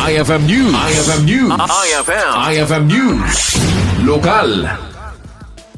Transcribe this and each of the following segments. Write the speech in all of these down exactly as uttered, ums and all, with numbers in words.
I F M News. I F M News. I F M. I F M News. Lokal.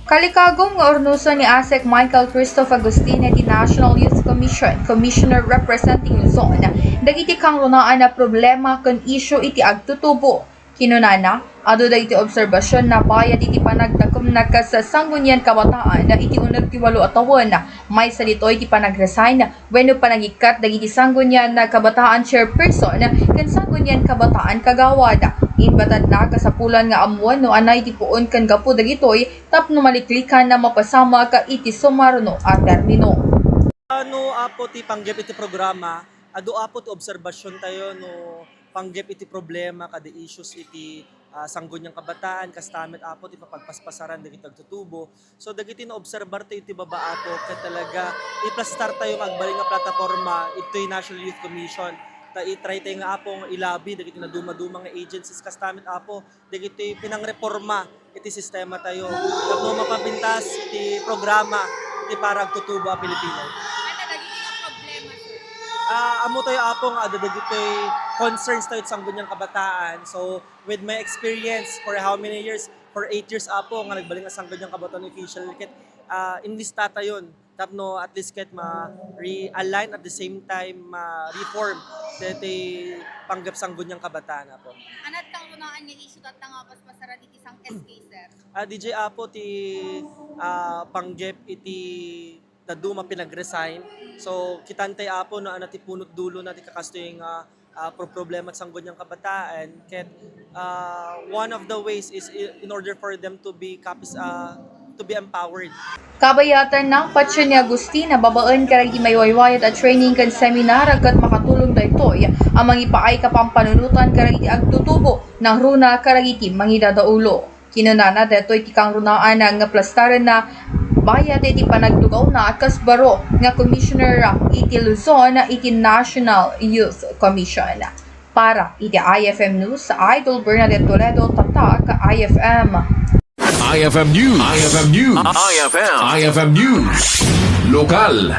Kalikagum nga urnuson ni ASEC Michael Christoph Agustin ti National Youth Commission, Commissioner representing Luzon, dagiti kangrunaan a problema ken isyu iti agtutubo. Kinunana, adu dagiti obserbasionna bayat iti panagdakemna kas Sanggunian Kabataan iti uneg ti walo a tawen, maysa ditoy ti panagresign wenno panagikkat dagiti Sanggunian Kabataan Chairperson ken Sanggunian Kabataan Kagawad. Imbatadna, kasapulan nga ammoen no anay ti puon ken gapu dagitoy tapno maliklikan a mapasamak iti sumarno a termino. Ano, Apo, ti panggep iti programa? Adu, Apo, ti obserbasion tayo no panggep iti problema kadi issues iti, ah, Sangguniang Kabataan, kasta met, Apo, ti papagpaspasaran dagiti agtutubo. So, dagiti naobserbar tayo iti baba, Apo, ket talaga iplastar tayo nga agbalin nga plataporma itoy National Youth Commission. Ta i-try tayo nga, Apo, nga ilabi dagiti nadumaduma nga agencies, kasta met, Apo, dagiti pinangreporma iti sistema tayo tapno mapapintas iti programa iti para agtutubo a Pilipino. Ano dagiti nga problema, sir? Ah, ammo tayo, Apo, nga adda dagitoy concerns tayo iti Sangguniang Kabataan. So, with my experience for how many years, for eight years, Apo, nga nagbalin nga Sangguniang Kabataan official, ket ah, inlista tayon tapno at least ket ma-realign, at the same time ma-reform daytoy panggep Sangguniang Kabataan, Apo. Anat kangrunaan nga issue tatta nga paspasaran iti sang S K, sir? Ah, D J, Apo, ti, ah, panggep iti dadduma pinag-resign. So, kitantay, Apo, no, anat ti punot dulona ti kakastoy nga, ah, pro-, problema ti Sangguniang Kabataan, ket, ah, one of the ways is i-, in order for them to be capis-, ah, to be empowered. Kabayatanna, patio ni Agustin a babaen kadagiti maiwaywayat a training ken seminar ket makatulong daytoy a mangipaay kapampanunotan kadagiti agtutubo, nangruna kadagiti mangidadaulo. Kinunana, daytoy ti kangrunaan nga plastarenna bayat iti panagtugawna kas baro nga Commissioner iti Luzon iti National Youth Commission. Para iti I F M News, Idol Bernadette Toledo, Tatak I F M. I F M News. I F M News. I F M. I F M News. Lokal.